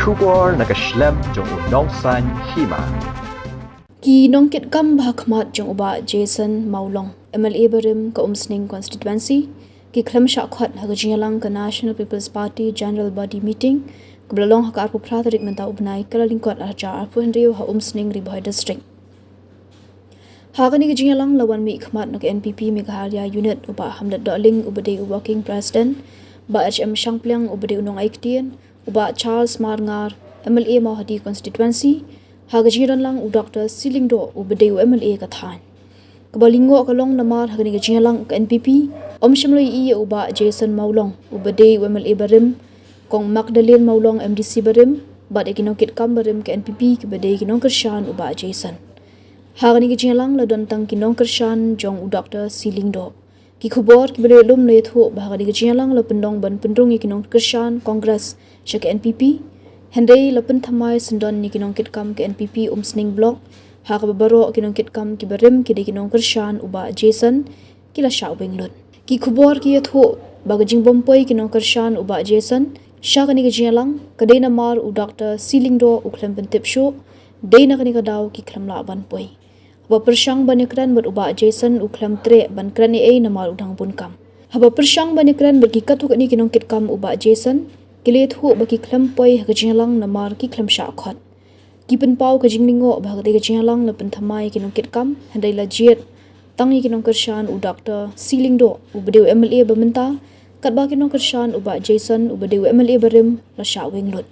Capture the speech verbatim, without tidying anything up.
Khubor na ka shlem jong u Nongsaiñ Hima. Ki nongkitkam ba ha khmat jong u Bah Jason Mawlong, M L A barim ka Umsning Constituency, ki khlem shah khot ha ka jingïalang ka National People's Party General Body Meeting kaba la long ha ka arphew phra tarik mynta u bnai, ka la lyngkot ar hajar arphew hynriew ha Umsning, Ri Bhoi District. Ha kane ka jingïalang la wan mih khmat na ka N P P Meghalaya Unit u Bah Hamlet Dohling uba dei u Working President, Bah H M Shangpliang uba dei u nongaiktien, u Bah Charles Marngar, M L A Mawhati Constituency, ha ka jingdon lang u Doctor C. Lyngdoh uba dei u M L A ka thaiñ. Kaba lyngngoh ka long namar ha kane ka jingïalang ka N P P ym shym la ïohi ïa u Bah Jason Mawlong uba dei u M L A barim, Kong Magdalene Mawlong, M D C barim, bad ïa ki nongkitkam barim ka N P P kiba dei ki nongkyrshan u Bah Jason. Ha kane ka jingïalang la don tang ki nongkyrshan jong u Doctor C. Lyngdoh. Ki khubor kiba la ïoh lum la ïathuh ba ha kane ka jingïalang la pynlong ban pynrung ïa ki nongkyrshan Congress sha ka N P P. Hynrei la pynthymmai syndon ïa ki nongkitkam ka N P P Umsning Block, ha kaba baroh ki nongkitkam kiba rim ki dei ki nongkyrshan u Bah Jason, ki la shah weng lut. Ki khubor ki ïathuh ba ka jingbym poi ki nongkyrshan u Bah Jason sha kane ka jingïalang ka dei namar u Doctor C. Lyngdoh u khlem pyntip shuh, dei na kane ka daw ki khlem lah ban poi. Haba pyrshang ban ïakren bad u Bah Jason u khlem treh ban kren ei ei namar u dang bun kam. Haba pyrshang ban ïakren bad ki katto katne ki nongkitkam u Bah Jason, ki la ïathuh ba ki khlem poi ha ka jingïalang namar ki khlem shah khot. Ki pynpaw ka jinglyngngoh ba ha katei ka jingïalang la pynthymmai ïa ki nongkitkam, hynrei la jied tang ïa ki nongkyrshan u Doctor C. Lyngdoh uba dei u M L A ba mynta, katba ki nongkyrshan u Bah Jason uba dei u M L A barim la shah weng lut.